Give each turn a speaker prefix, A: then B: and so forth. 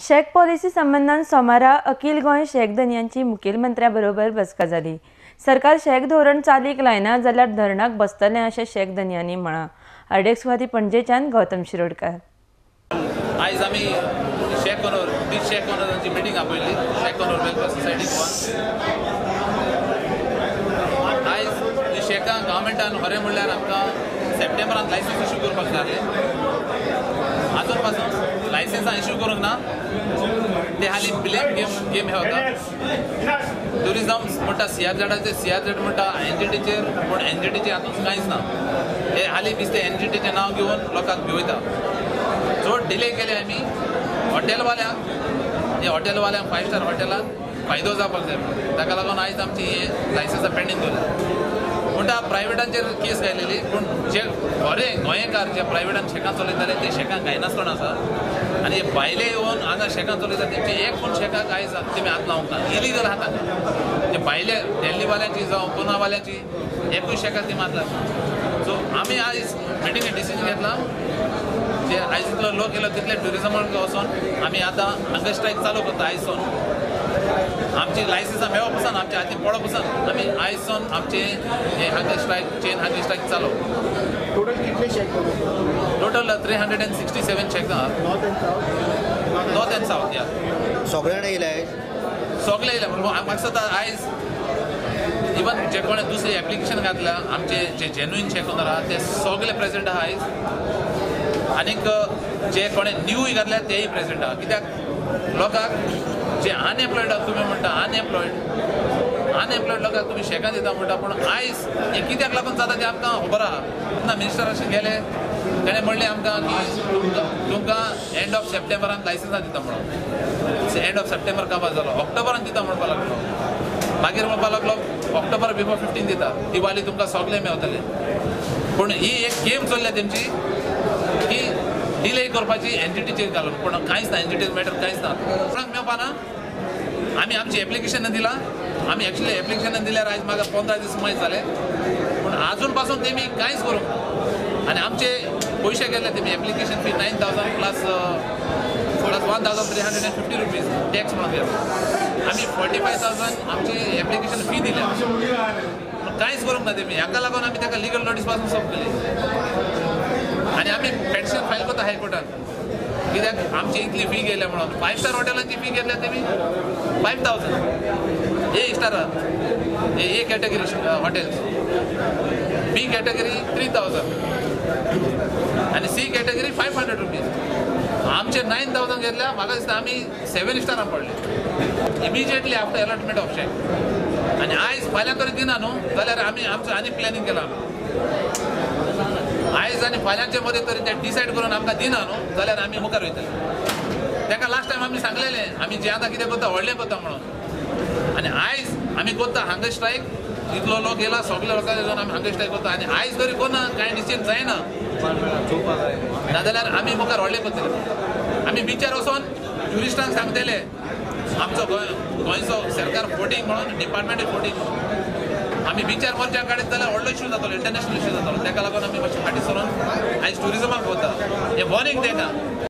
A: Shack policy संबंदान सोमारा अखिल Goa shack धनयांची मुखेलमंत्र्या बरोबर बसका जाली। सरकार शॅक धोरण चालीक लायना जाल्यार धरणाक बसतलें अशें शॅक धनयांनी म्हळां। आरडीएक्स वादी पणजेच्यान गौतम शिरोडकर।
B: आयज आमी शॅक ओनर बीच शॅक ओनरांची मिटींग आपयली शॅक ओनर वेलफेअर सोसायटी गोवान। आयज शॅकां गव्हर्मेंटान खरें म्हणल्यार आमकां सप्टेंबरान लायसन्स इश्यू करपाक जाय, आजून पासून लायसन्सां इश्यू करूंक ना। ते हालीं ब्लेम गेम हे वता। ट्युरिजम म्हणटा सीआरझेडाचेर, सीआरझेड म्हणटा एनजीटीचेर, पूण एनजीटीचेर हातूंत कांयच ना। हे हालीं बेश्टे एनजीटीचें नांव घेवन लोकांक भिवयता। चड डिले केले आमी हॉटेलवाल्यांक, हे हॉटेलवाल्यांक 5 स्टार हॉटेलांक फायदो जावपाक जाय, ताका लागून आयज आमची हे लायसन्सां पेंडींग दवरल्या। म्हणटा प्रायवेटांचेर केस घायलेली, पूण जे खरें गोंयकार जे प्रायवेटान शेकां चलयताले ते शेकां घायनासतना आसा आनी हे भायले येवन हांगा शेकां चलयता तेंचे एक पूण शेकाक आयज तेमी हात लावंक ना, इलिगल आहा तांकां। जे भायले दिल्लीवाल्यांची जावं पुनावाल्यांची एकूय शेकाक ती हात लायना। सो आमी आयज मिटिंगेन डिसिजन घेतला जे आयज जितलो लोक येयलो तितले ट्युरिजमाक वचोन आमी आतां हंगर स्ट्रायक चालू करता। आयज सावन आमची लायसन्सां मेळप पसून आमच्या हातीन पडप पसून आमी आयज सावन आमचे हे hunger strike, chain hunger strike चालू।
C: टोटल कितले शॅक?
B: टोटल 367 शॅक आहा, नॉर्थ एंड सावथ। या
C: सगळे जाण येयले?
B: सगळे येयले। म्हाका दिसता आयज इवन जे कोणें दुसरें एप्लिकेशन घातल्या आमचे जे जेन्युइन शॅक ओनर आहा ते सगळे प्रेजेंट आहा आयज, आनीक जे कोणें न्यूय घातल्या तेय प्रेजेंट आहा। कित्याक लोकांक जे अनएम्प्लॉयड आहा, तुमी म्हणटा अनएम्प्लॉयड, अनएम्प्लॉयड लोकांक तुमी शेकां दिता म्हणटा, पूण आयज हें कित्याक लागून जाता तें आमकां खबर आहा। तेन्ना मिनिस्टर अशें गेले, तेणें म्हणलें आमकां की तुमकां एंड ऑफ सप्टेंबरान लायसन्सां दिता म्हणून। एंड ऑफ सप्टेंबर काबार जालो, ऑक्टोबरान दिता म्हणपाक लागलो, मागीर म्हणपाक लागलो ऑक्टोबर बिफोर 15 दिता, दिवाळी तुमकां सगळें मेवतलें। पूण ही एक गेम चल्ल्या तेमची की डिले करपाची एनजीटीचेर घालून, पूण कांयच ना, एनजीटी मॅटर कांयच ना, कोणाक मेळपा ना। आमी आमची एप्लिकेशन दिलां, आमी एक्चुअली एप्लिकेशन दिल्यार आयज म्हाका 15 दीस मायज जाले, पूण आजून पासून तेमी कांयच करूंक ना। आनी आमचे पयशे गेले तेमी application fee 9,000 plus 1,350 rupees tax म्हणून गेलो। आमी 45,000 आमची एप्लिकेशन फी दिल्या, पूण कांयच करूंक ना तेमी। हाका लागून आमी ताका लिगल नोटीस पासून सर्व केली आनी आमी पेटिशन फायल करता हायकोर्टान, कित्याक आमची इतली फी गेल्या म्हणून। 5 स्टार हॉटेलांची फी घेतल्या तेमी 5,000, ए starrer, A category hotels, B category 3,000 आनी सी कॅटेगरी 500 रुपीज। आमचे 9,000 घेतल्या, म्हाका दिसता आमी 7 स्टारान पडले immediately after allotment of shack. आनी आयज फाल्यां तरी दिना न्हू जाल्यार आमी आमचो आनी प्लॅनिंग केलां। आयज आनी फाल्यांचे मदें तरी ते डिसायड करून आमकां दिना न्हू जाल्यार आमी मुखार वयतले। ताका लास्ट टायम आमी सांगलेलें आमी जें आतां कितें करता व्हडलें करता म्हणून, आनी आयज आमी करता हंगर स्ट्रायक। इतलो लोक येयला सगळे लोकांक येवन आमी हंगर स्ट्रायक करता आनी आयज तरी करना कांय डिसिजन जायना नाजाल्यार आमी मुखार व्हडलें करतले। आमी बिचार वचोन ट्युरिस्टांक सांगतले आमचो गोंयचो सरकार फोटींग म्हणून, डिपार्टमेंट फोटींग म्हणून। आमी बिचार मोर्चा काडीत जाल्यार व्हडलो इश्यू जातलो, इंटरनॅशनल इश्यू जातलो। ताका लागून आमी मातशें फाटीं सरून आयज ट्युरिजमाक वता, हें वॉर्निंग तांकां।